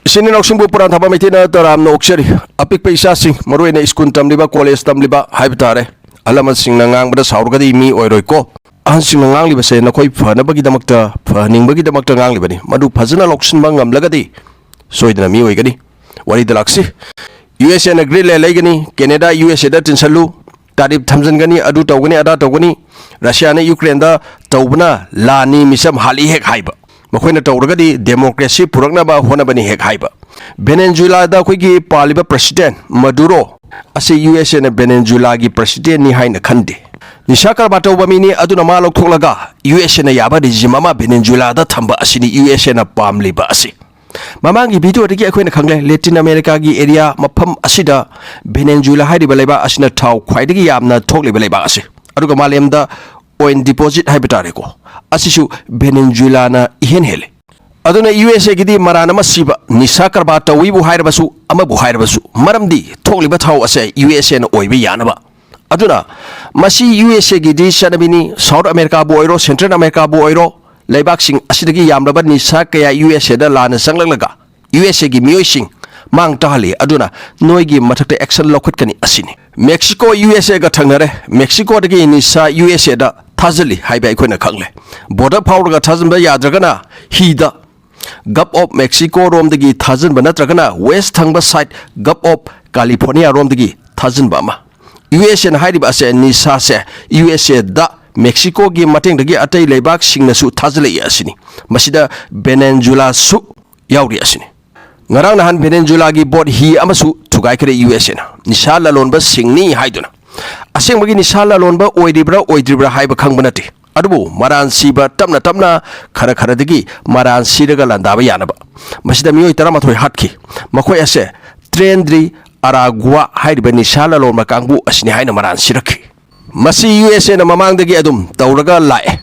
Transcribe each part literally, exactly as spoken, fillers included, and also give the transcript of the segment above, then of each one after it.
ꯏꯆꯤꯟ ꯏꯅꯥꯎꯁꯤꯡꯕꯨ ꯄꯨꯔꯥꯟ ꯊꯕ ꯃꯩꯇꯩꯅ ꯇꯔꯥꯝꯅ ꯑꯣꯛꯆꯔꯤ꯫ ꯑꯄꯤꯛꯄ ꯏꯆꯥꯁꯤꯡ, ꯃꯔꯨꯑꯣꯏꯅ ꯁ꯭ꯀꯨꯜ ꯇꯝꯂꯤꯕ, ꯀꯣꯂꯦꯖ ꯇꯝꯂꯤꯕ ꯍꯥꯏꯕ ꯇꯥꯔꯦ, ꯑꯍꯜ ꯂꯃꯟꯁꯤꯡꯅ ꯉꯥꯡꯕꯗ ꯁꯥꯎꯔꯒꯗꯤ ꯃꯤ ꯑꯣꯏꯔꯣꯏꯀꯣ꯫ ꯑꯍꯟꯁꯤꯡꯅ ꯉꯥꯡꯂꯤꯕꯁꯦ ꯅꯈꯣꯏ ꯐꯅꯕꯒꯤꯗꯃꯛꯇ, ꯐꯍꯟꯅꯤꯡꯕꯒꯤꯗꯃꯛꯇ ꯉꯥꯡꯂꯤꯕꯅꯤ꯫ ꯃꯗꯨ ꯐꯖꯅ ꯂꯧꯁꯤꯟꯕ ꯉꯝꯂꯒꯗꯤ ꯁꯣꯏꯗꯅ ꯃꯤ ꯑꯣꯏꯒꯅꯤ꯫ ꯋꯥꯔꯤꯗ ꯂꯥꯛꯁꯤ꯫ ꯌꯨ ꯑꯦꯁ ꯑꯦꯅ ꯒ꯭ꯔꯤꯟꯂꯦꯟ ꯂꯩꯒꯅꯤ, ꯀꯦꯅꯦꯗꯥ ꯌꯨ ꯑꯦꯁ ꯑꯦꯗ ꯇꯤꯟꯁꯜꯂꯨ, ꯇꯥꯔꯤꯐ ꯊꯝꯖꯤꯟꯒꯅꯤ, ꯑꯗꯨ ꯇꯧꯒꯅꯤ, ꯑꯗꯥ ꯇꯧꯒꯅꯤ, ꯔꯁꯤꯌꯥꯅ ꯌꯨꯀ꯭ꯔꯦꯟꯗ ꯇꯧꯕꯅ ꯂꯥꯟꯅꯤ, ꯃꯤꯆꯝ ꯍꯥꯠꯂꯤ ꯍꯦꯛ ꯍꯥꯏꯕ, ꯃꯈꯣꯏꯅ ꯇꯧꯔꯒꯗꯤ ꯗꯦꯃꯣꯀ꯭ꯔꯦꯁꯤ ꯄꯨꯔꯛꯅꯕ ꯍꯣꯠꯅꯕꯅꯤ ꯍꯦꯛ ꯍꯥꯏꯕ꯫ ꯚꯦꯅꯦꯟꯖꯨꯂꯥꯗ ꯑꯩꯈꯣꯏꯒꯤ ꯄꯥꯜꯂꯤꯕ ꯄ꯭ꯔꯁꯤꯗꯦꯟ ꯃꯗꯨꯔꯣ ꯑꯁꯤ ꯌꯨ ꯑꯦꯁ ꯑꯦꯅ ꯚꯦꯅꯦꯟꯖꯨꯂꯥꯒꯤ ꯄ꯭ꯔꯁꯤꯗꯦꯟꯅꯤ ꯍꯥꯏꯅ ꯈꯟꯗꯦ꯫ ꯅꯤꯁꯥ ꯀꯔꯕꯥꯔ ꯇꯧꯕ ꯃꯤꯅꯤ, ꯑꯗꯨꯅ ꯃꯥ ꯂꯧꯊꯣꯛꯂꯒ ꯌꯨ ꯑꯦꯁ ꯑꯦꯅ ꯌꯥꯕ ꯔꯤꯖꯤꯝ ꯑꯃ ꯚꯦꯅꯦꯟꯖꯨꯂꯥꯗ ꯊꯝꯕ ꯑꯁꯤꯅꯤ ꯌꯨ ꯑꯦꯁ ꯑꯦꯅ ꯄꯥꯝꯂꯤꯕ ꯑꯁꯤ꯫ ꯃꯃꯥꯡꯒꯤ ꯚꯤꯗꯤꯑꯣꯗꯒꯤ ꯑꯩꯈꯣꯏꯅ ꯈꯪꯂꯦ, ꯂꯦꯇꯤꯟ ꯑꯃꯦꯔꯤꯀꯥꯒꯤ ꯑꯦꯔꯤꯌꯥ ꯃꯐꯝ ꯑꯁꯤꯗ ꯚꯦꯅꯦꯟꯖꯨꯂꯥ ꯍꯥꯏꯔꯤꯕ ꯂꯩꯕꯥꯛ ꯑꯁꯤꯅ ꯊꯥꯎ ꯈ꯭ꯋꯥꯏꯗꯒꯤ ꯌꯥꯝꯅ ꯊꯣꯛꯂꯤꯕ ꯂꯩꯕꯥꯛ ꯑꯁꯤ, ꯑꯗꯨꯒ ꯃꯥꯂꯦꯝꯗ ꯑꯣꯏꯜ ꯗꯤꯄꯣꯖꯤꯠ ꯍꯥꯏꯕ ꯇꯥꯔꯦꯀꯣ, ꯑꯁꯤꯁꯨ ꯚꯦꯅꯦꯟꯖꯨꯂꯥꯅ ꯏꯍꯦꯟ ꯍꯦꯜꯂꯤ꯫ ꯑꯗꯨꯅ ꯌꯨ ꯑꯦꯁ ꯑꯦꯒꯤꯗꯤ ꯃꯔꯥꯟ ꯑꯃ ꯁꯤꯕ, ꯅꯤꯁꯥ ꯀꯔꯕꯥꯔ ꯇꯧꯏꯕꯨ ꯍꯥꯏꯔꯕꯁꯨ, ꯑꯃꯕꯨ ꯍꯥꯏꯔꯕꯁꯨ, ꯃꯔꯝꯗꯤ ꯊꯣꯛꯂꯤꯕ ꯊꯥꯎ ꯑꯁꯦ ꯌꯨ ꯑꯦꯁ ꯑꯦꯅ ꯑꯣꯏꯕ ꯌꯥꯅꯕ꯫ ꯑꯗꯨꯅ ꯃꯁꯤ ꯌꯨ ꯑꯦꯁ ꯑꯦꯒꯤꯗꯤ ꯆꯠꯅꯕꯤꯅꯤ꯫ ꯁꯥꯎꯠ ꯑꯃꯦꯔꯤꯀꯥꯕꯨ ꯑꯣꯏꯔꯣ, ꯁꯦꯟꯇ꯭ꯔꯦꯜ ꯑꯃꯦꯔꯤꯀꯥꯕꯨ ꯑꯣꯏꯔꯣ, ꯂꯩꯕꯥꯛꯁꯤꯡ ꯑꯁꯤꯗꯒꯤ ꯌꯥꯝꯂꯕ ꯅꯤꯁꯥ ꯀꯌꯥ ꯌꯨ ꯑꯦꯁ ꯑꯦꯗ ꯂꯥꯟꯅ ꯆꯪꯂꯛꯂꯒ ꯌꯨ ꯑꯦꯁ ꯑꯦꯒꯤ ꯃꯤꯑꯣꯏꯁꯤꯡ ꯃꯥꯡ ꯇꯥꯍꯜꯂꯤ꯫ ꯑꯗꯨꯅ ꯅꯣꯏꯒꯤ ꯃꯊꯛꯇ ꯑꯦꯛꯁꯟ ꯂꯧꯈꯠꯀꯅꯤ ꯑꯁꯤꯅꯤ꯫ Mexico U S ꯑꯦꯒ ꯊꯪꯅꯔꯦ꯫ ꯃꯦꯛꯁꯤꯀꯣꯗꯒꯤ ꯅꯤꯁꯥ ꯌꯨ ꯑꯦꯁ ꯑꯦꯗ ꯊꯥꯖꯤꯜꯂꯤ ꯍꯥꯏꯕ ꯑꯩꯈꯣꯏꯅ ꯈꯪꯂꯦ꯫ ꯕꯣꯔꯗꯔ ꯐꯥꯎꯔꯒ ꯊꯥꯖꯤꯟꯕ ꯌꯥꯗ꯭ꯔꯒꯅ ꯍꯤꯗ, ꯒꯜꯐ ꯑꯣꯐ ꯃꯦꯛꯁꯤꯀꯣ ꯔꯣꯝꯗꯒꯤ ꯊꯥꯖꯤꯟꯕ ꯅꯠꯇ꯭ꯔꯒꯅ ꯋꯦꯁ ꯊꯪꯕ ꯁꯥꯏꯠ, ꯒꯜꯐ ꯑꯣꯐ ꯀꯥꯂꯤꯐꯣꯔꯅꯤꯌꯥ ꯔꯣꯝꯗꯒꯤ ꯊꯥꯖꯤꯟꯕ ꯑꯃ꯫ ꯌꯨ ꯑꯦꯁ ꯑꯦꯅ ꯍꯥꯏꯔꯤꯕ ꯑꯁꯦ ꯅꯤꯁꯥꯁꯦ ꯌꯨ ꯑꯦꯁ ꯑꯦꯗ ꯃꯦꯛꯁꯤꯀꯣꯒꯤ ꯃꯇꯦꯡꯗꯒꯤ ꯑꯇꯩ ꯂꯩꯕꯥꯛꯁꯤꯡꯅꯁꯨ ꯊꯥꯖꯤꯜꯂꯛꯏ ꯑꯁꯤꯅꯤ꯫ ꯃꯁꯤꯗ ꯚꯦꯅꯦꯟꯖꯨꯂꯥꯁꯨ ꯌꯥꯎꯔꯤ ꯑꯁꯤꯅꯤ꯫ ꯉꯔꯥꯡ ꯅꯍꯥꯟ ꯚꯦꯅꯦꯟꯖꯨꯂꯥꯒꯤ ꯕꯣꯠ ꯍꯤ ꯑꯃꯁꯨ ꯊꯨꯒꯥꯏꯈ꯭ꯔꯦ ꯌꯨ ꯑꯦꯁ ꯑꯦꯅ, ꯅꯤꯁꯥ ꯂꯂꯣꯟꯕꯁꯤꯡꯅꯤ ꯍꯥꯏꯗꯨꯅ꯫ ꯑꯁꯦꯡꯕꯒꯤ ꯅꯤꯁꯥ ꯂꯂꯣꯟꯕ ꯑꯣꯏꯔꯤꯕ꯭ꯔꯥ ꯑꯣꯏꯗ꯭ꯔꯤꯕ꯭ꯔꯥ ꯍꯥꯏꯕ ꯈꯪꯕ ꯅꯠꯇꯦ, ꯑꯗꯨꯕꯨ ꯃꯔꯥꯟ ꯁꯤꯕ ꯇꯞꯅ ꯇꯞꯅ, ꯈꯔ ꯈꯔꯗꯒꯤ ꯃꯔꯥꯟ ꯁꯤꯔꯒ ꯂꯥꯟꯗꯥꯕ ꯌꯥꯅꯕ꯫ ꯃꯁꯤꯗ ꯃꯤꯑꯣꯏ ꯇꯔꯥꯃꯥꯊꯣꯏ ꯍꯥꯠꯈꯤ꯫ ꯃꯈꯣꯏ ꯑꯁꯦ ꯇ꯭ꯔꯦꯟꯗ꯭ꯔꯤ ꯑꯔꯥꯒꯨꯋꯥ ꯍꯥꯏꯔꯤꯕ ꯅꯤꯁꯥ ꯂꯂꯣꯟꯕ ꯀꯥꯡꯕꯨ ꯑꯁꯤꯅꯤ ꯍꯥꯏꯅ ꯃꯔꯥꯟ ꯁꯤꯔꯛꯈꯤ꯫ ꯃꯁꯤ ꯌꯨ ꯑꯦꯁ ꯑꯦꯅ ꯃꯃꯥꯡꯗꯒꯤ ꯑꯗꯨꯝ ꯇꯧꯔꯒ ꯂꯥꯛꯑꯦ꯫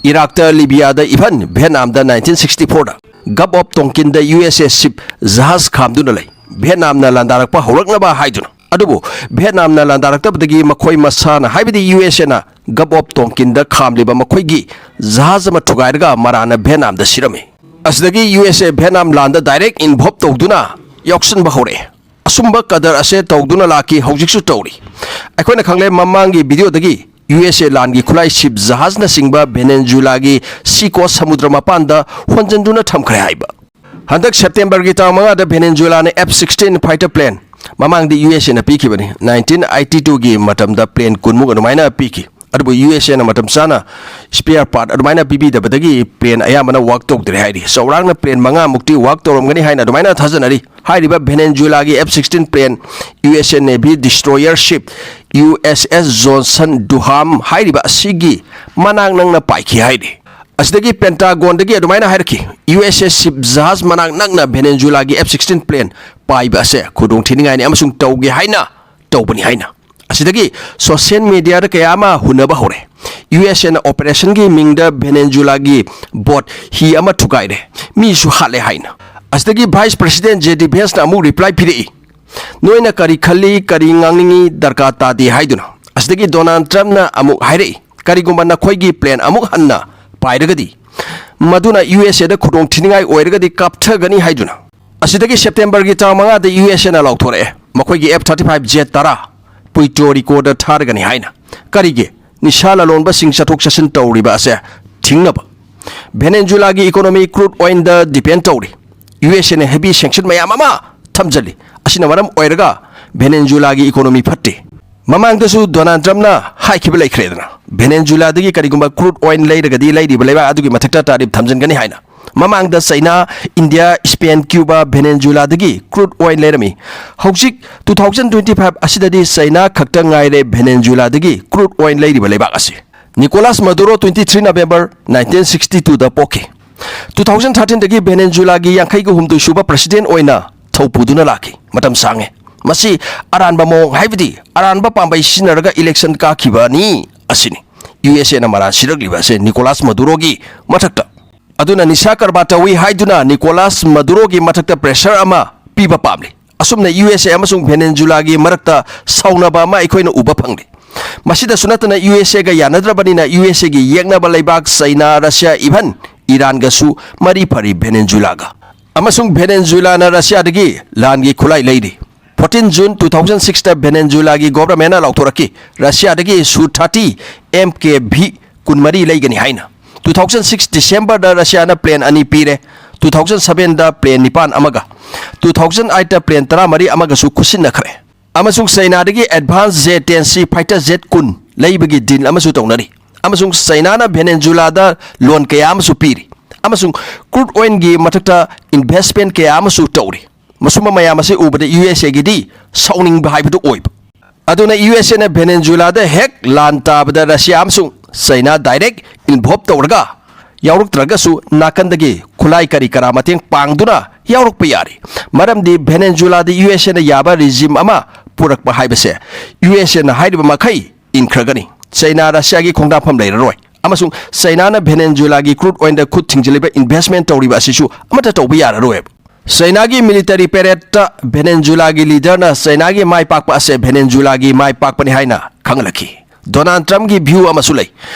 ꯏꯔꯥꯛꯇ, ꯂꯤꯕꯤꯌꯥꯗ, ꯏꯚꯟ ꯚꯤꯌꯦꯠꯅꯥꯝꯗ ꯅꯥꯏꯟꯇꯤꯟ ꯁꯤꯛꯁꯇꯤ ꯐꯣꯔꯗ ꯒꯜꯐ ꯑꯣꯐ ꯇꯣꯡꯀꯤꯟꯗ ꯌꯨ ꯑꯦꯁ ꯑꯦ ꯁꯤꯞ ꯖꯍꯥꯖ ꯈꯥꯝꯗꯨꯅ ꯂꯩ, ꯚꯤꯌꯦꯠꯅꯥꯝꯅ ꯂꯥꯟꯗꯥꯔꯛꯄ ꯍꯧꯔꯛꯅꯕ ꯍꯥꯏꯗꯨꯅ꯫ ꯑꯗꯨꯕꯨ ꯚꯤꯌꯦꯠꯅꯥꯝꯅ ꯂꯥꯟꯗꯥꯔꯛꯇꯕꯗꯒꯤ ꯃꯈꯣꯏ ꯃꯁꯥꯅ, ꯍꯥꯏꯕꯗꯤ ꯌꯨ ꯑꯦꯁ ꯑꯦꯅ ꯒꯜꯐ ꯑꯣꯐ ꯇꯣꯡꯀꯤꯟꯗ ꯈꯥꯝꯂꯤꯕ ꯃꯈꯣꯏꯒꯤ ꯖꯍꯥꯖ ꯑꯃ ꯊꯨꯒꯥꯏꯔꯒ ꯃꯔꯥꯟꯅ ꯚꯤꯌꯦꯠꯅꯥꯝꯗ ꯁꯤꯔꯝꯃꯤ꯫ ꯑꯁꯤꯗꯒꯤ ꯌꯨ ꯑꯦꯁ ꯑꯦ ꯚꯦꯠꯅꯥꯝ ꯂꯥꯟꯗ ꯗꯥꯏꯔꯦꯛ ꯏꯟꯚꯣꯜꯕ ꯇꯧꯗꯨꯅ ꯌꯥꯎꯁꯟꯕ ꯍꯧꯔꯛꯑꯦ꯫ ꯑꯁꯨꯝꯕ ꯀꯗꯔ ꯑꯁꯦ ꯇꯧꯗꯨꯅ ꯂꯥꯛꯈꯤ, ꯍꯧꯖꯤꯛꯁꯨ ꯇꯧꯔꯤ꯫ ꯑꯩꯈꯣꯏꯅ ꯈꯪꯂꯦ, ꯃꯃꯥꯡꯒꯤ ꯚꯤꯗꯤꯑꯣꯗꯒꯤ ꯌꯨ ꯑꯦꯁ ꯑꯦ ꯂꯥꯟꯒꯤ ꯈꯨꯠꯂꯥꯏ ꯁꯤꯞ ꯖꯍꯥꯖꯅꯆꯤꯡꯕ ꯚꯦꯅꯦꯟꯖꯨꯂꯥꯒꯤ ꯁꯤ ꯀꯣꯁ ꯁꯃꯨꯗ꯭ꯔ ꯃꯄꯥꯟꯗ ꯍꯣꯟꯖꯟꯗꯨꯅ ꯊꯝꯈ꯭ꯔꯦ ꯍꯥꯏꯕ꯫ ꯍꯟꯗꯛ ꯁꯦꯞꯇꯦꯝꯕꯔꯒꯤ ꯇꯥꯡ ꯃꯉꯥꯗ ꯚꯦꯅꯦꯟꯖꯨꯂꯥꯅ ꯑꯦꯐ ꯁꯤꯛꯁꯇꯤꯟ ꯐꯥꯏꯇꯔ ꯄ꯭ꯂꯦꯟ ꯃꯃꯥꯡꯗ ꯌꯨ ꯑꯦꯁ ꯑꯦꯅ ꯄꯤꯈꯤꯕꯅꯤ꯫ ꯅꯥꯏꯟꯇꯤꯟ ꯑꯥꯏꯇꯤ ꯇꯨꯒꯤ ꯃꯇꯝꯗ ꯄ꯭ꯂꯦꯟ ꯀꯨꯟꯃꯨꯛ ꯑꯗꯨꯃꯥꯏꯅ ꯄꯤꯈꯤ꯫ ꯑꯗꯨꯕꯨ ꯌꯨ ꯑꯦꯁ ꯑꯦꯅ ꯃꯇꯝ ꯆꯥꯅ ꯁ꯭ꯄꯦꯌꯔ ꯄꯥꯔꯠ ꯑꯗꯨꯃꯥꯏꯅ ꯄꯤꯕꯤꯗꯕꯗꯒꯤ ꯄ꯭ꯂꯦꯟ ꯑꯌꯥꯝꯕꯅ ꯋꯥꯔꯛ ꯇꯧꯗ꯭ꯔꯦ ꯍꯥꯏꯔꯤ꯫ ꯆꯥꯎꯔꯥꯛꯅ ꯄ꯭ꯂꯦꯟ ꯃꯉꯥꯃꯨꯛꯇꯤ ꯋꯥꯔꯛ ꯇꯧꯔꯝꯒꯅꯤ ꯍꯥꯏꯅ ꯑꯗꯨꯃꯥꯏꯅ ꯊꯥꯖꯅꯔꯤ꯫ ꯍꯥꯏꯔꯤꯕ ꯚꯦꯅꯦꯟꯖꯨꯂꯥꯒꯤ F sixteen plane, U S A navy destroyer ship U S S Jason Dunham ꯍꯥꯏꯔꯤꯕ ꯑꯁꯤꯒꯤ ꯃꯅꯥꯛ ꯅꯛꯅ ꯄꯥꯏꯈꯤ ꯍꯥꯏꯔꯤ꯫ ꯑꯁꯤꯗꯒꯤ ꯄꯦꯟꯇꯥꯒꯣꯟꯗꯒꯤ ꯑꯗꯨꯃꯥꯏꯅ ꯍꯥꯏꯔꯛꯈꯤ, "ꯌꯨ ꯑꯦꯁ ꯑꯦ ꯁꯤꯞ ꯖꯍꯥꯖ ꯃꯅꯥꯛ ꯅꯛꯅ ꯚꯦꯅꯦꯟꯖꯨꯂꯥꯒꯤ ꯑꯦꯐ ꯁꯤꯛꯁꯇꯤꯟ ꯄ꯭ꯂꯦꯟ ꯄꯥꯏꯕ ꯑꯁꯦ ꯈꯨꯗꯣꯡꯊꯤꯅꯤꯡꯉꯥꯏꯅꯤ ꯑꯃꯁꯨꯡ ꯇꯧꯒꯦ ꯍꯥꯏꯅ ꯇꯧꯕꯅꯤ" ꯍꯥꯏꯅ꯫ ꯑꯁꯤꯗꯒꯤ ꯁꯣꯁꯤꯌꯦꯜ ꯃꯤꯗꯤꯌꯥꯗ ꯀꯌꯥ ꯑꯃ ꯍꯨꯟꯅꯕ ꯍꯧꯔꯦ꯫ ꯌꯨ ꯑꯦꯁ ꯑꯦꯅ ꯑꯣꯄꯔꯦꯁꯟꯒꯤ ꯃꯤꯡꯗ ꯚꯦꯅꯦꯟꯖꯨꯂꯥꯒꯤ ꯕꯣꯠ ꯍꯤ ꯑꯃ ꯊꯨꯒꯥꯏꯔꯦ, ꯃꯤꯁꯨ ꯍꯥꯠꯂꯦ ꯍꯥꯏꯅ꯫ ꯑꯁꯤꯗꯒꯤ ꯚꯥꯏꯁ ꯄ꯭ꯔꯦꯁꯤꯗꯦꯟ ꯖꯦ ꯗꯤ ꯚꯦꯟꯁꯅ ꯑꯃꯨꯛ ꯔꯤꯄ꯭ꯂꯥꯏ ꯄꯤꯔꯛꯏ, "ꯅꯣꯏꯅ ꯀꯔꯤ ꯈꯜꯂꯤ, ꯀꯔꯤ ꯉꯥꯡꯅꯤꯡꯉꯤ ꯗꯔꯀꯥꯔ ꯇꯥꯗꯦ" ꯍꯥꯏꯗꯨꯅ꯫ ꯑꯁꯤꯗꯒꯤ ꯗꯣꯅꯥꯜꯗ ꯇ꯭ꯔꯝꯞꯅ ꯑꯃꯨꯛ ꯍꯥꯏꯔꯛꯏ, "ꯀꯔꯤꯒꯨꯝꯕ ꯅꯈꯣꯏꯒꯤ ꯄ꯭ꯂꯦꯟ ꯑꯃꯨꯛ ꯍꯟꯅ ꯄꯥꯏꯔꯒꯗꯤ, ꯃꯗꯨꯅ ꯌꯨ ꯑꯦꯁ ꯑꯦꯗ ꯈꯨꯗꯣꯡ ꯊꯤꯅꯤꯡꯉꯥꯏ ꯑꯣꯏꯔꯒꯗꯤ ꯀꯥꯞꯊꯒꯅꯤ" ꯍꯥꯏꯗꯨꯅ꯫ ꯑꯁꯤꯗꯒꯤ ꯁꯦꯞꯇꯦꯝꯕꯔꯒꯤ ꯇꯥꯡ ꯃꯉꯥꯗ ꯌꯨ ꯑꯦꯁ ꯑꯦꯅ ꯂꯥꯎꯊꯣꯔꯛꯑꯦ, ꯃꯈꯣꯏꯒꯤ ꯑꯦꯐ ꯊꯥꯔꯇꯤ ꯐꯥꯏꯚ ꯖꯦꯠ ꯇꯔꯥ ꯄꯨꯏꯇꯣ ꯔꯤꯀꯣꯗ ꯊꯥꯔꯒꯅꯤ ꯍꯥꯏꯅ꯫ ꯀꯔꯤꯒꯤ? ꯅꯤꯁꯥ ꯂꯂꯣꯟꯕꯁꯤꯡ ꯆꯠꯊꯣꯛ ꯆꯠꯁꯤꯟ ꯇꯧꯔꯤꯕ ꯑꯁꯦ ꯊꯤꯡꯅꯕ꯫ ꯚꯦꯅꯦꯟꯖꯨꯂꯥꯒꯤ ꯏꯀꯣꯅꯣꯃꯤ ꯀ꯭ꯔꯨꯗ ꯑꯣꯏꯜꯗ ꯗꯤꯄꯦꯟ ꯇꯧꯔꯤ꯫ ꯌꯨ ꯑꯦꯁ ꯑꯦꯅ ꯍꯦꯚꯤ ꯁꯦꯡꯁꯟ ꯃꯌꯥꯝ ꯑꯃ ꯊꯝꯖꯤꯜꯂꯤ꯫ ꯑꯁꯤꯅ ꯃꯔꯝ ꯑꯣꯏꯔꯒ ꯚꯦꯅꯦꯟꯖꯨꯂꯥꯒꯤ ꯏꯀꯣꯅꯣꯃꯤ ꯐꯠꯇꯦ꯫ ꯃꯃꯥꯡꯗꯁꯨ ꯗꯣꯅꯥꯜꯗ ꯇ꯭ꯔꯝꯞꯅ ꯍꯥꯏꯈꯤꯕ ꯂꯩꯈ꯭ꯔꯦꯗꯅ, ꯚꯦꯅꯦꯟꯖꯨꯂꯥꯗꯒꯤ ꯀꯔꯤꯒꯨꯝꯕ ꯀ꯭ꯔꯨꯗ ꯑꯣꯏꯜ ꯂꯩꯔꯒꯗꯤ ꯂꯩꯔꯤꯕ ꯂꯩꯕꯥꯛ ꯑꯗꯨꯒꯤ ꯃꯊꯛꯇ ꯇꯥꯔꯤꯐ ꯊꯝꯖꯤꯟꯒꯅꯤ ꯍꯥꯏꯅ꯫ ꯃꯃꯥꯡꯗ ꯆꯩꯅꯥ, ꯏꯟꯗꯤꯌꯥ, ꯏꯁꯄꯦꯟ, ꯀ꯭ꯌꯨꯕꯥ, ꯚꯦꯅꯦꯟꯖꯨꯂꯥꯗꯒꯤ ꯀ꯭ꯔꯨꯗ ꯑꯣꯏꯜ ꯂꯩꯔꯝꯃꯤ꯫ ꯍꯧꯖꯤꯛ ꯇꯨ ꯊꯥꯎꯖꯟ ꯇ꯭ꯋꯦꯟꯇꯤ ꯐꯥꯏꯚ ꯑꯁꯤꯗꯗꯤ ꯆꯩꯅꯥ ꯈꯛꯇ ꯉꯥꯏꯔꯦ ꯚꯦꯅꯦꯟꯖꯨꯂꯥꯗꯒꯤ ꯀ꯭ꯔꯨꯗ ꯑꯣꯏꯜ ꯂꯩꯔꯤꯕ ꯂꯩꯕꯥꯛ ꯑꯁꯤ꯫ Nicolas Maduro, twenty three November nineteen sixty ꯇꯨꯗ ꯄꯣꯛꯈꯤ꯫ ꯇꯨ ꯊꯥꯎꯖꯟ ꯊꯥꯔꯇꯤꯟꯗꯒꯤ ꯚꯦꯅꯦꯟꯖꯨꯂꯥꯒꯤ ꯌꯥꯡꯈꯩꯒ ꯍꯨꯝꯗꯣꯏ ꯁꯨꯕ ꯄ꯭ꯔꯦꯁꯤꯗꯦꯟ ꯑꯣꯏꯅ ꯊꯧ ꯄꯨꯗꯨꯅ ꯂꯥꯛꯈꯤ꯫ ꯃꯇꯝ ꯁꯥꯡꯉꯦ꯫ ꯃꯁꯤ ꯑꯔꯥꯟꯕ ꯃꯑꯣꯡ, ꯍꯥꯏꯕꯗꯤ ꯑꯔꯥꯟꯕ ꯄꯥꯝꯕꯩ ꯁꯤꯖꯤꯟꯅꯔꯒ ꯏꯂꯦꯛꯁꯟ ꯀꯥꯈꯤꯕꯅꯤ ꯑꯁꯤꯅꯤ꯫ ꯌꯨ ꯑꯦꯁ ꯑꯦꯅ ꯃꯔꯥꯜ ꯁꯤꯔꯛꯂꯤꯕ ꯑꯁꯦ ꯅꯤꯀꯣꯂꯥꯁ ꯃꯗꯨꯔꯣꯒꯤ ꯃꯊꯛꯇ꯫ ꯑꯗꯨꯅ ꯅꯤꯁꯥ ꯀꯔꯕꯥꯔ ꯇꯧꯏ ꯍꯥꯏꯗꯨꯅ ꯅꯤꯀꯣꯂꯥꯁ ꯃꯗꯨꯔꯣꯒꯤ ꯃꯊꯛꯇ ꯄ꯭ꯔꯦꯁꯔ ꯑꯃ ꯄꯤꯕ ꯄꯥꯝꯂꯤ꯫ ꯑꯁꯨꯝꯅ ꯌꯨ ꯑꯦꯁ ꯑꯦ ꯑꯃꯁꯨꯡ ꯚꯦꯅꯦꯟꯖꯨꯂꯥꯒꯤ ꯃꯔꯛꯇ ꯁꯥꯎꯅꯕ ꯑꯃ ꯑꯩꯈꯣꯏꯅ ꯎꯕ ꯐꯪꯂꯤ꯫ ꯃꯁꯤꯗꯁꯨ ꯅꯠꯇꯅ ꯌꯨ ꯑꯦꯁ ꯑꯦꯒ ꯌꯥꯅꯗ꯭ꯔꯕꯅꯤꯅ ꯌꯨ ꯑꯦꯁ ꯑꯦꯒꯤ ꯌꯦꯛꯅꯕ ꯂꯩꯕꯥꯛ ꯆꯩꯅꯥ, ꯔꯁꯤꯌꯥ, ꯏꯚꯟ ꯏꯔꯥꯟꯒꯁꯨ ꯃꯔꯤ ꯐꯔꯤ ꯚꯦꯅꯦꯟꯖꯨꯂꯥꯒ꯫ ꯑꯃꯁꯨꯡ ꯚꯦꯅꯦꯟꯖꯨꯂꯥꯅ ꯔꯁꯤꯌꯥꯗꯒꯤ ꯂꯥꯟꯒꯤ ꯈꯨꯠꯂꯥꯏ ꯂꯩꯔꯤ꯫ Fourteen June two thousand six ꯇ ꯚꯦꯅꯦꯟꯖꯨꯂꯥꯒꯤ ꯒꯣꯚꯔꯟꯃꯦꯟꯠꯅ ꯂꯥꯎꯊꯣꯔꯛꯈꯤ, ꯔꯁꯤꯌꯥꯗꯒꯤ Su thirty M K V ꯀꯨꯟꯃꯔꯤ ꯂꯩꯒꯅꯤ ꯍꯥꯏꯅ꯫ Two thousand six December ꯗ ꯔꯁꯤꯌꯥꯅ ꯄ꯭ꯂꯦꯟ ꯑꯅꯤ ꯄꯤꯔꯦ꯫ Two thousand seven ꯗ ꯄ꯭ꯂꯦꯟ ꯅꯤꯄꯥꯟ ꯑꯃꯒ, two thousand eight ꯇ ꯄ꯭ꯂꯦꯟ ꯇꯔꯥꯃꯔꯤ ꯑꯃꯒꯁꯨ ꯈꯨꯠꯁꯤꯟꯅꯈ꯭ꯔꯦ꯫ ꯑꯃꯁꯨꯡ ꯆꯩꯅꯥꯗꯒꯤ Advanced J ten C fighter jet ꯀꯨꯟ ꯂꯩꯕꯒꯤ ꯗꯤꯜ ꯑꯃꯁꯨ ꯇꯧꯅꯔꯤ꯫ ꯑꯃꯁꯨꯡ ꯆꯩꯅꯥꯅ ꯚꯦꯅꯦꯟꯖꯨꯂꯥꯗ ꯂꯣꯟ ꯀꯌꯥ ꯑꯃꯁꯨ ꯄꯤꯔꯤ꯫ ꯑꯃꯁꯨꯡ crude oil ꯒꯤ ꯃꯊꯛꯇ investment ꯀꯌꯥ ꯑꯃꯁꯨ ꯇꯧꯔꯤ꯫ ꯃꯁꯨꯝꯕ ꯃꯌꯥꯝ ꯑꯁꯤ ꯎꯕꯗ ꯌꯨ ꯑꯦꯁ ꯑꯦꯒꯤꯗꯤ ꯁꯥꯎꯅꯤꯡꯕ ꯍꯥꯏꯕꯗꯨ ꯑꯣꯏꯕ꯫ ꯑꯗꯨꯅ ꯌꯨ ꯑꯦꯁ ꯑꯦꯅ ꯚꯦꯅꯦꯟꯖꯨꯂꯥꯗ ꯍꯦꯛ ꯂꯥꯟ ꯇꯥꯕꯗ ꯔꯁꯤꯌꯥ ꯑꯃꯁꯨꯡ ꯆꯩꯅꯥ direct involve ꯇꯧꯔꯒ ꯌꯥꯎꯔꯛꯇ꯭ꯔꯒꯁꯨ ꯅꯥꯀꯟꯗꯒꯤ ꯈꯨꯠꯂꯥꯏ ꯀꯔꯤ ꯀꯔꯥ ꯃꯇꯦꯡ ꯄꯥꯡꯗꯨꯅ ꯌꯥꯎꯔꯛꯄ ꯌꯥꯔꯤ꯫ ꯃꯔꯝꯗꯤ ꯚꯦꯅꯦꯟꯖꯨꯂꯥꯗ ꯌꯨ ꯑꯦꯁ ꯑꯦꯅ ꯌꯥꯕ regime ꯑꯃ ꯄꯨꯔꯛꯄ ꯍꯥꯏꯕꯁꯦ ꯌꯨ ꯑꯦꯁ ꯑꯦꯅ ꯍꯥꯏꯔꯤꯕ ꯃꯈꯩ ꯏꯟꯈ꯭ꯔꯒꯅꯤ꯫ ꯆꯩꯅꯥ ꯔꯁꯤꯌꯥꯒꯤ ꯈꯣꯡꯗꯥꯐꯝ ꯂꯩꯔꯔꯣꯏ꯫ ꯑꯃꯁꯨꯡ ꯆꯩꯅꯥꯅ ꯚꯦꯅꯦꯟꯖꯨꯂꯥꯒꯤ crude oil ꯗ ꯈꯨꯠ ꯊꯤꯡꯖꯤꯜꯂꯤꯕ investment ꯇꯧꯔꯤꯕ ꯑꯁꯤꯁꯨ ꯑꯃꯠꯇ ꯇꯧꯕ ꯌꯥꯔꯔꯣꯏꯕ꯫ ꯆꯩꯅꯥꯒꯤ military parade ꯇ ꯚꯦꯅꯦꯟꯖꯨꯂꯥꯒꯤ leader ꯅ ꯆꯩꯅꯥꯒꯤ ꯃꯥꯏ ꯄꯥꯛꯄ ꯑꯁꯦ ꯚꯦꯅꯦꯟꯖꯨꯂꯥꯒꯤ ꯃꯥꯏ ꯄꯥꯛꯄꯅꯤ ꯍꯥꯏꯅ ꯈꯪꯍꯜꯂꯛꯈꯤ꯫ ꯗꯣꯅꯥꯜꯗ ꯇ꯭ꯔꯝꯞꯀꯤ view ꯑꯃꯁꯨ ꯂꯩ꯫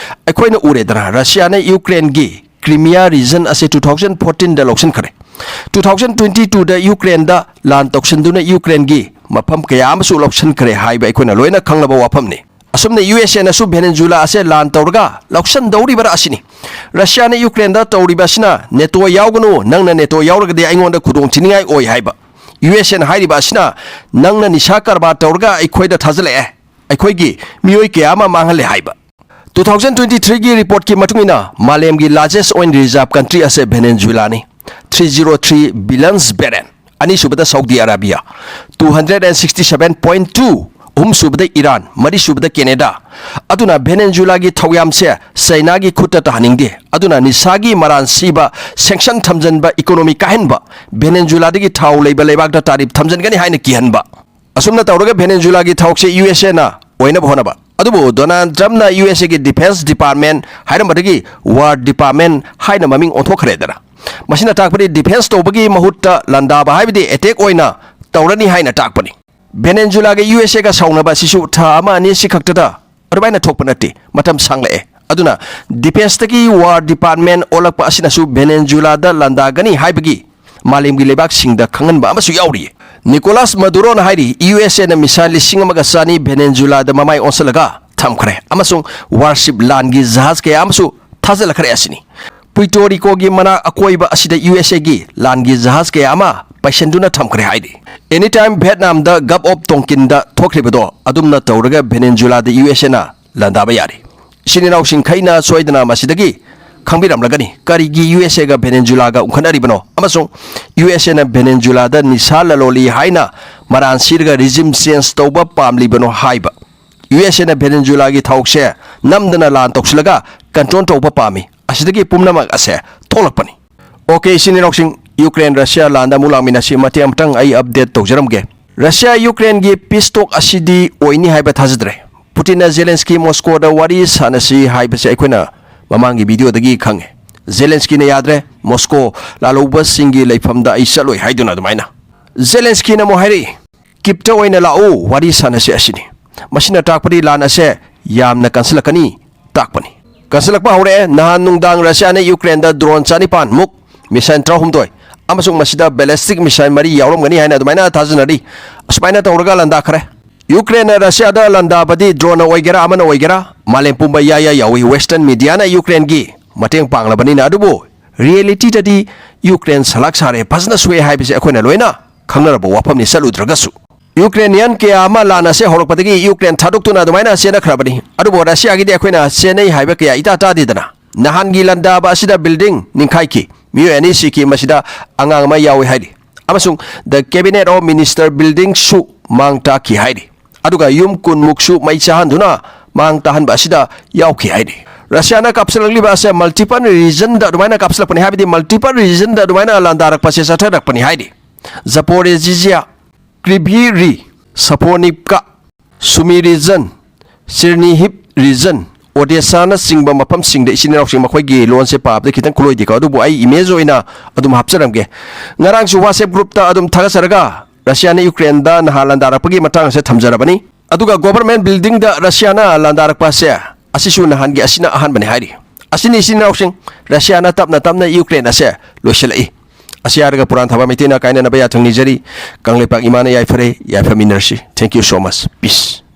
ꯑꯩꯈꯣꯏꯅ ꯎꯔꯦꯗꯅ, ꯔꯁꯤꯌꯥꯅ ꯌꯨꯀ꯭ꯔꯦꯟꯒꯤ Crimea region ꯑꯁꯤ two thousand fourteen ꯗ ꯂꯧꯁꯤꯟꯈ꯭ꯔꯦ꯫ Two thousand twenty two ꯗ ꯌꯨꯀ꯭ꯔꯦꯟꯗ ꯂꯥꯟ ꯇꯧꯁꯤꯟꯗꯨꯅ ꯌꯨꯀ꯭ꯔꯦꯟꯒꯤ ꯃꯐꯝ ꯀꯌꯥ ꯑꯃꯁꯨ ꯂꯧꯁꯤꯟꯈ꯭ꯔꯦ ꯍꯥꯏꯕ ꯑꯩꯈꯣꯏꯅ ꯂꯣꯏꯅ ꯈꯪꯂꯕ ꯋꯥꯐꯝꯅꯤ꯫ ꯑꯁꯨꯝꯅ ꯌꯨ ꯑꯦꯁ ꯑꯦꯅꯁꯨ ꯚꯦꯅꯦꯟꯖꯨꯂꯥ ꯑꯁꯦ ꯂꯥꯟ ꯇꯧꯔꯒ ꯂꯧꯁꯤꯟꯗꯧꯔꯤꯕꯔꯥ ꯑꯁꯤꯅꯤ꯫ ꯔꯁꯤꯌꯥꯅ ꯌꯨꯀ꯭ꯔꯦꯟꯗ ꯇꯧꯔꯤꯕ ꯑꯁꯤꯅ, "ꯅꯦꯇꯣ ꯌꯥꯎꯒꯅꯨ, ꯅꯪꯅ ꯅꯦꯇꯣ ꯌꯥꯎꯔꯒꯗꯤ ꯑꯩꯉꯣꯟꯗ ꯈꯨꯗꯣꯡ ꯊꯤꯅꯤꯡꯉꯥꯏ ꯑꯣꯏ" ꯍꯥꯏꯕ꯫ ꯌꯨ ꯑꯦꯁ ꯑꯦꯅ ꯍꯥꯏꯔꯤꯕ ꯑꯁꯤꯅ, "ꯅꯪꯅ ꯅꯤꯁꯥ ꯀꯔꯕꯥꯔ ꯇꯧꯔꯒ ꯑꯩꯈꯣꯏꯗ ꯊꯥꯖꯤꯜꯂꯛꯑꯦ, ꯑꯩꯈꯣꯏꯒꯤ ꯃꯤꯑꯣꯏ ꯀꯌꯥ ꯑꯃ ꯃꯥꯡꯍꯜꯂꯦ" ꯍꯥꯏꯕ꯫ Two thousand twenty three ꯒꯤ report ꯀꯤ ꯃꯇꯨꯡ ꯏꯟꯅ, ꯃꯥꯂꯦꯝꯒꯤ largest oil reserve country ꯑꯁꯦ ꯚꯦꯅꯦꯟꯖꯨꯂꯥꯅꯤ, three zero three billions barrel꯫ ꯑꯅꯤꯁꯨꯕꯗ Saudi Arabia, two hundred and sixty seven point two, ꯑꯍꯨꯝꯁꯨꯕꯗ ꯏꯔꯥꯟ, ꯃꯔꯤꯁꯨꯕꯗ ꯀꯦꯅꯦꯗꯥ꯫ ꯑꯗꯨꯅ ꯚꯦꯅꯦꯟꯖꯨꯂꯥꯒꯤ ꯊꯧꯌꯥꯝꯁꯦ ꯆꯩꯅꯥꯒꯤ ꯈꯨꯠꯇ ꯇꯥꯍꯟꯅꯤꯡꯗꯦ꯫ ꯑꯗꯨꯅ ꯅꯤꯁꯥꯒꯤ ꯃꯔꯥꯟ ꯁꯤꯕ, sanction ꯊꯝꯖꯤꯟꯕ, economy ꯀꯥꯏꯍꯟꯕ, ꯚꯦꯅꯦꯟꯖꯨꯂꯥꯗꯒꯤ ꯊꯥꯎ ꯂꯩꯕ ꯂꯩꯕꯥꯛꯇ tariff ꯊꯝꯖꯤꯟꯒꯅꯤ ꯍꯥꯏꯅ ꯀꯤꯍꯟꯕ꯫ ꯑꯁꯨꯝꯅ ꯇꯧꯔꯒ ꯚꯦꯅꯦꯟꯖꯨꯂꯥꯒꯤ ꯊꯕꯛꯁꯦ ꯌꯨ ꯑꯦꯁ ꯑꯦꯅ ꯑꯣꯏꯅꯕ ꯍꯣꯠꯅꯕ꯫ ꯑꯗꯨꯕꯨ ꯗꯣꯅꯥꯜꯗ ꯇ꯭ꯔꯝꯞꯅ ꯌꯨ ꯑꯦꯁ ꯑꯦꯒꯤ defence department ꯍꯥꯏꯔꯝꯕꯗꯒꯤ war department ꯍꯥꯏꯅ ꯃꯃꯤꯡ ꯑꯣꯟꯊꯣꯛꯈ꯭ꯔꯦꯗꯅ꯫ ꯃꯁꯤꯅ ꯇꯥꯛꯄꯗꯤ defence ꯇꯧꯕꯒꯤ ꯃꯍꯨꯠꯇ ꯂꯥꯟꯗꯥꯕ ꯍꯥꯏꯕꯗꯤ attack ꯑꯣꯏꯅ ꯇꯧꯔꯅꯤ ꯍꯥꯏꯅ ꯇꯥꯛꯄꯅꯤ꯫ ꯚꯦꯅꯦꯟꯖꯨꯂꯥꯒ ꯌꯨ ꯑꯦꯁ ꯑꯦꯒ ꯁꯥꯎꯅꯕ ꯑꯁꯤꯁꯨ ꯊꯥ ꯑꯃ ꯑꯅꯤ ꯑꯁꯤ ꯈꯛꯇꯗ ꯑꯗꯨꯃꯥꯏꯅ ꯊꯣꯛꯄ ꯅꯠꯇꯦ, ꯃꯇꯝ ꯁꯥꯡꯂꯛꯑꯦ꯫ ꯑꯗꯨꯅ defenceꯇꯒꯤ war department ꯑꯣꯜꯂꯛꯄ ꯑꯁꯤꯅꯁꯨ Venezuelaꯗ ꯂꯥꯟꯗꯥꯒꯅꯤ ꯍꯥꯏꯕꯒꯤ ꯃꯥꯂꯦꯝꯒꯤ ꯂꯩꯕꯥꯛꯁꯤꯡꯗ ꯈꯪꯍꯟꯕ ꯑꯃꯁꯨ ꯌꯥꯎꯔꯤ꯫ Nicolas Maduroꯅ ꯍꯥꯏꯔꯤ, USAꯅ missile ꯂꯤꯁꯤꯡ ꯑꯃꯒ ꯆꯅꯤ Venezuelaꯗ ꯃꯃꯥꯏ ꯑꯣꯟꯁꯤꯜꯂꯒ ꯊꯝꯈ꯭ꯔꯦ ꯑꯃꯁꯨꯡ warship ꯂꯥꯟꯒꯤ ꯖꯍꯥꯖ ꯀꯌꯥ ꯑꯃꯁꯨ ꯊꯥꯖꯤꯜꯂꯛꯈ꯭ꯔꯦ ꯑꯁꯤꯅꯤ꯫ Puerto Ricoꯒꯤ ꯃꯅꯥꯛ ꯑꯀꯣꯏꯕ ꯑꯁꯤꯗ USAꯒꯤ ꯂꯥꯟꯒꯤ ꯖꯍꯥꯖ ꯀꯌꯥ ꯑꯃ ꯄꯩꯁꯟꯗꯨꯅ ꯊꯝꯈ꯭ꯔꯦ ꯍꯥꯏꯔꯤ꯫ Anytime Vietnamꯗ Gulf of Tonkinꯗ ꯊꯣꯛꯈ꯭ꯔꯤꯕꯗꯣ ꯑꯗꯨꯝꯅ ꯇꯧꯔꯒ Venezuelaꯗ USAꯅ ꯂꯥꯟꯗꯥꯕ ꯌꯥꯔꯤ꯫ ꯏꯆꯤꯟ ꯏꯅꯥꯎꯁꯤꯡꯈꯩꯅ ꯁꯣꯏꯗꯅ ꯃꯁꯤꯗꯒꯤ ꯈꯪꯕꯤꯔꯝꯂꯒꯅꯤ, ꯀꯔꯤꯒꯤ USAꯒ Venezuelaꯒ ꯎꯪꯈꯠꯅꯔꯤꯕꯅꯣ ꯑꯃꯁꯨꯡ USAꯅ Venezuelaꯗ ꯅꯤꯁꯥ ꯂꯂꯣꯜꯂꯤ ꯍꯥꯏꯅ ꯃꯔꯥꯟ ꯁꯤꯔꯒ regime change ꯇꯧꯕ ꯄꯥꯝꯂꯤꯕꯅꯣ ꯍꯥꯏꯕ꯫ USAꯅ Venezuelaꯒꯤ ꯊꯥꯎꯁꯦ ꯅꯝꯗꯅ ꯂꯥꯟ ꯇꯧꯁꯤꯜꯂꯒ control ꯇꯧꯕ ꯄꯥꯝꯃꯤ꯫ ꯑꯁꯤꯗꯒꯤ ꯄꯨꯝꯅꯃꯛ ꯑꯁꯦ ꯊꯣꯛꯂꯛꯄꯅꯤ꯫ OK, ꯏꯆꯤꯟ ꯏꯅꯥꯎꯁꯤꯡ, Ukraine Russia ꯂꯥꯟꯗ ꯑꯃꯨꯛ ꯂꯥꯛꯃꯤꯟꯅꯁꯤ꯫ ꯃꯇꯦꯛ ꯑꯃꯇꯪ ꯑꯩ update ꯇꯧꯖꯔꯝꯒꯦ꯫ Russia Ukraineꯒꯤ peace talk ꯑꯁꯤꯗꯤ ꯑꯣꯏꯅꯤ ꯍꯥꯏꯕ ꯊꯥꯖꯗ꯭ꯔꯦ꯫ Putinꯅ Zelensky Moscowꯗ ꯋꯥꯔꯤ ꯁꯥꯟꯅꯁꯤ ꯍꯥꯏꯕꯁꯦ ꯑꯩꯈꯣꯏꯅ ꯃꯃꯥꯡꯒꯤ videoꯗꯒꯤ ꯈꯪꯉꯦ꯫ Zelenskyꯅ ꯌꯥꯗ꯭ꯔꯦ, Moscow ꯂꯥꯜꯍꯧꯕꯁꯤꯡꯒꯤ ꯂꯩꯐꯝꯗ ꯑꯩ ꯆꯠꯂꯣꯏ ꯍꯥꯏꯗꯨꯅ ꯑꯗꯨꯃꯥꯏꯅ꯫ Zelenskyꯅ ꯑꯃꯨꯛ ꯍꯥꯏꯔꯛꯏ, Kyivꯇ ꯑꯣꯏꯅ ꯂꯥꯛꯎ, ꯋꯥꯔꯤ ꯁꯥꯟꯅꯁꯤ ꯑꯁꯤꯅꯤ꯫ ꯃꯁꯤꯅ ꯇꯥꯛꯄꯗꯤ ꯂꯥꯟ ꯑꯁꯦ ꯌꯥꯝꯅ ꯀꯟꯁꯤꯜꯂꯛꯀꯅꯤ ꯇꯥꯛꯄꯅꯤ꯫ ꯀꯟꯁꯤꯜꯂꯛꯄ ꯍꯧꯔꯛꯑꯦ꯫ ꯅꯍꯥꯟ ꯅꯨꯡꯗꯥꯡ Russiaꯅ Ukraineꯗ drone ꯆꯅꯤꯄꯥꯟ ꯃꯨꯛ, missile ꯇꯔꯥꯍꯨꯝꯗꯣꯏ, ꯑꯃꯁꯨꯡ ꯃꯁꯤꯗ ballistic missile ꯃꯔꯤ ꯌꯥꯎꯔꯝꯒꯅꯤ ꯍꯥꯏꯅ ꯑꯗꯨꯃꯥꯏꯅ ꯊꯥꯖꯅꯔꯤ꯫ ꯑꯁꯨꯃꯥꯏꯅ ꯇꯧꯔꯒ ꯂꯥꯟꯗꯥꯈ꯭ꯔꯦ꯫ Ukraineꯅ Russiaꯗ ꯂꯥꯟꯗꯥꯕꯗꯤ droneꯅ ꯑꯣꯏꯒꯦꯔꯥ ꯑꯃꯅ ꯑꯣꯏꯒꯦꯔꯥ ꯃꯥꯂꯦꯝ ꯄꯨꯝꯕ ꯌꯥꯌꯥ ꯌꯥꯎꯏ꯫ Western mediaꯅ Ukraineꯒꯤ ꯃꯇꯦꯡ ꯄꯥꯡꯂꯕꯅꯤꯅ꯫ ꯑꯗꯨꯕꯨ realityꯗꯗꯤ Ukraine ꯁꯂꯥꯛ ꯁꯥꯔꯦ, ꯐꯖꯅ ꯁꯣꯛꯑꯦ ꯍꯥꯏꯕꯁꯦ ꯑꯩꯈꯣꯏꯅ ꯂꯣꯏꯅ ꯈꯪꯅꯔꯕ ꯋꯥꯐꯝꯅꯤ꯫ ꯆꯠꯂꯨꯗ꯭ꯔꯒꯁꯨ Ukrainian ꯀꯌꯥ ꯑꯃ ꯂꯥꯟ ꯑꯁꯦ ꯍꯧꯔꯛꯄꯗꯒꯤ Ukraine ꯊꯥꯗꯣꯛꯇꯨꯅ ꯑꯗꯨꯃꯥꯏꯅ ꯆꯦꯟꯅꯈ꯭ꯔꯕꯅꯤ꯫ ꯑꯗꯨꯕꯨ Russiaꯒꯤꯗꯤ ꯑꯩꯈꯣꯏꯅ ꯆꯦꯟꯅꯩ ꯍꯥꯏꯕ ꯀꯌꯥ ꯏꯇꯥ ꯇꯥꯗꯦꯗꯅ꯫ ꯅꯍꯥꯟꯒꯤ ꯂꯥꯟꯗꯥꯕ ꯑꯁꯤꯗ building ꯅꯤꯡꯈꯥꯏꯈꯤ, ꯃꯤꯑꯣꯏ ꯑꯅꯤ ꯁꯤꯈꯤ, ꯃꯁꯤꯗ ꯑꯉꯥꯡ ꯑꯃ ꯌꯥꯎꯏ ꯍꯥꯏꯔꯤ꯫ ꯑꯃꯁꯨꯡ the Cabinet of Minister buildingꯁꯨ ꯃꯥꯡ ꯇꯥꯛꯈꯤ ꯍꯥꯏꯔꯤ꯫ ꯑꯗꯨꯒ ꯌꯨꯝ ꯀꯨꯟꯃꯨꯛꯁꯨ ꯃꯩ ꯆꯥꯍꯟꯗꯨꯅ ꯃꯥꯡ ꯇꯥꯍꯟꯕ ꯑꯁꯤꯗ ꯌꯥꯎꯈꯤ ꯍꯥꯏꯔꯤ꯫ Russiaꯅ ꯀꯥꯞꯁꯤꯜꯂꯛꯂꯤꯕ ꯑꯁꯦ multiple regionꯗ ꯑꯗꯨꯃꯥꯏꯅ ꯀꯥꯞꯁꯤꯜꯂꯛꯄꯅꯤ, ꯍꯥꯏꯕꯗꯤ multiple regionꯗ ꯑꯗꯨꯃꯥꯏꯅ ꯂꯥꯟꯗꯥꯔꯛꯄꯁꯦ ꯆꯠꯊꯔꯛꯄꯅꯤ ꯍꯥꯏꯔꯤ꯫ Zaporizhzhia, Kryvyi Rih, Sapornivka, Sumy region, Chernihiv region, Odessaꯅꯆꯤꯡꯕ ꯃꯐꯝꯁꯤꯡꯗ ꯏꯆꯤꯟ ꯏꯅꯥꯎꯁꯤꯡ ꯃꯈꯣꯏꯒꯤ ꯂꯣꯟꯁꯦ ꯄꯥꯕꯗ ꯈꯤꯇꯪ ꯈꯨꯂꯣꯏꯗꯦꯀꯣ, ꯑꯗꯨꯕꯨ ꯑꯩ image ꯑꯣꯏꯅ ꯑꯗꯨꯝ ꯍꯥꯞꯆꯔꯝꯒꯦ꯫ ꯉꯔꯥꯡꯁꯨ WhatsApp groupꯇ ꯑꯗꯨꯝ ꯊꯥꯒꯠꯆꯔꯒ Russiaꯅ Ukraineꯗ ꯅꯍꯥꯟ ꯂꯥꯟꯗꯥꯔꯛꯄꯒꯤ ꯃꯇꯥꯡ ꯑꯁꯦ ꯊꯝꯖꯔꯕꯅꯤ꯫ ꯑꯗꯨꯒ government buildingꯗ Russiaꯅ ꯂꯥꯟꯗꯥꯔꯛꯄ ꯑꯁꯦ ꯑꯁꯤꯁꯨ ꯅꯍꯥꯟꯒꯤ ꯑꯁꯤꯅ ꯑꯍꯥꯟꯕꯅꯤ ꯍꯥꯏꯔꯤ꯫ ꯑꯁꯤꯅꯤ, ꯏꯆꯤꯟ ꯏꯅꯥꯎꯁꯤꯡ, ꯔꯁꯤꯌꯥꯅ ꯇꯞꯅ ꯇꯞꯅ ꯌꯨꯀ꯭ꯔꯦꯟ ꯑꯁꯦ ꯂꯣꯏꯁꯤꯜꯂꯛꯏ꯫ ꯑꯁꯤ ꯍꯥꯏꯔꯒ ꯄꯨꯔꯥꯟ ꯊꯕꯥ ꯃꯩꯇꯩꯅ ꯀꯥꯏꯅꯅꯕ ꯌꯥꯊꯪ ꯅꯤꯖꯔꯤ꯫ ꯀꯪꯂꯩꯄꯥꯛ ꯏꯃꯥꯅ ꯌꯥꯏꯐꯔꯦ, ꯌꯥꯏꯐꯃꯤꯟꯅꯔꯁꯤ꯫ Thank you so much. Peace.